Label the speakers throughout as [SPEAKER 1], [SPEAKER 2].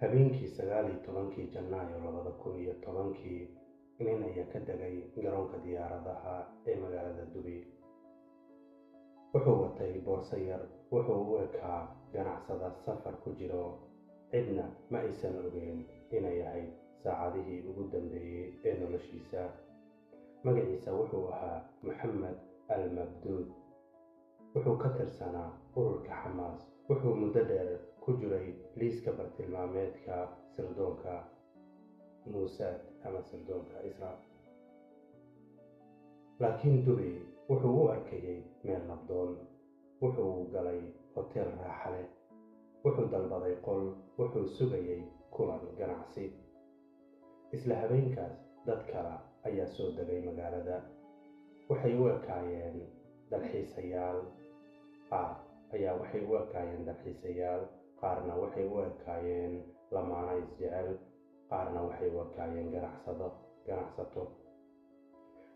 [SPEAKER 1] Habeenkii 19-kii Janaayo 2010-kii, nin ayaa ka degay garoonka diyaaradaha ee magaalada Dubay. Wuxuu watay boorso yar, wuxuu u ekaa ganacsada safar ku jiro. Cidna ma aysan ogeyn inay ahayd saacadihii ugu dambeeyay ee noloshiisa. Magaciisa wuxuu ahaa Maxamed Al Mabduud. Wuxuu ka tirsanaa ururka Xamaas. Wuxuu muddo dheer ku jiray liiska bartilmaameedka sirdoonka Muusaad ama sirdoonka Israel. Laakiin Dubay wuxuu u arkayay meel nabdoon. Wuxuu galay hoteel raaxa leh, wuxuu dalbaday qol, wuxuu sugayay kulan ganacsi. Isla habeenkaas dad kale ayaa soo degay magaalada. Waxay u ekaayeen dalxiisayaal. Qaar ayaa waxay u ekaayeen dalxiisayaal, qaarna waxay u ekaayeen lamaana isjecel, qaarna waxay u ekaayeen ganacsato.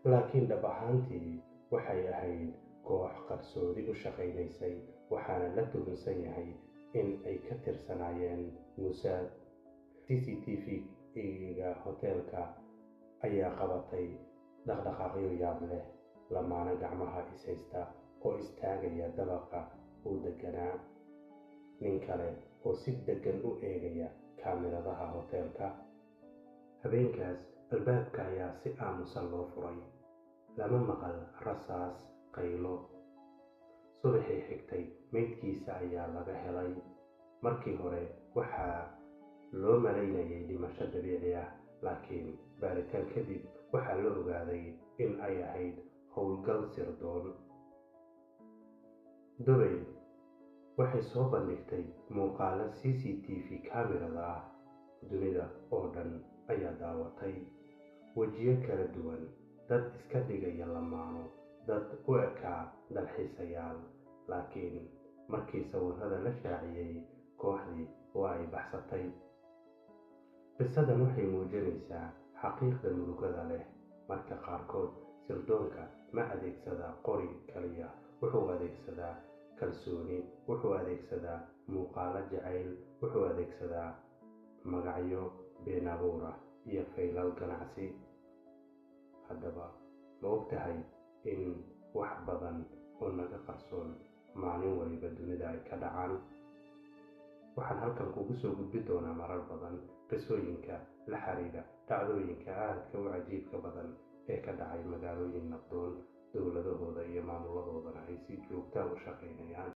[SPEAKER 1] Laakiin dhab ahaantii waxay ahayd koox qarsoodi u shaqaynaysay, waxaana la tuhunsan yahay in ay ka tirsanaayeen Muusaad. CCTV-ga hoteelka ayaa qabatay dhaqdhaqaaqyo yaab leh, lamaane gacmaha is haysta oo istaagaya dabaqa uu deganaa, nin kale oo si deggan u eegaya kaamiradaha hoteelka. Habeenkaas albaabka ayaa si aamusan loo furay. Lama maqal rasaas, qaylo. Subaxii xigtay meydkiisa ayaa laga helay. Markii hore waxaa loo malaynayay dhimasho dabiici ah, laakiin baaritaan kadib waxaa la ogaaday in ay ahayd howlgal sirdoon. Dubay waxay soo bandhigtay muuqaalo CCTV kaamirada ah. Dunida oo dhan ayaa daawatay. Wejiyo kala duwan, dad iska dhigaya lamaano, dad u ekaa dalxiisayaal. Laakiin markii sawirada la shaaciyay, kooxdii waa ay baxsatay. Qisadan waxay muujinaysaa xaqiiqda murugada leh. Marka qaarkood sirdoonka ma adeegsada qori kaliya, wuxuu adeegsadaa kalsooni, wuxuu adeegsadaa muuqaalo jacayl, wuxuu adeegsadaa magacyo been abuur ah iyo faylal ganacsi. Haddaba ma ogtahay in wax badan oo naga qarsoon maalin waliba dunida ay ka dhacaan? Waxaan halkan kugu soo gudbi doonaa marar badan qisooyinka la xiriira dhacdooyinka aadka u cajiibka badan ee ka dhacay magaalooyin nabdoon, dowladahooda iyo maamuladoodana ay si joogta u shaqaynayaan.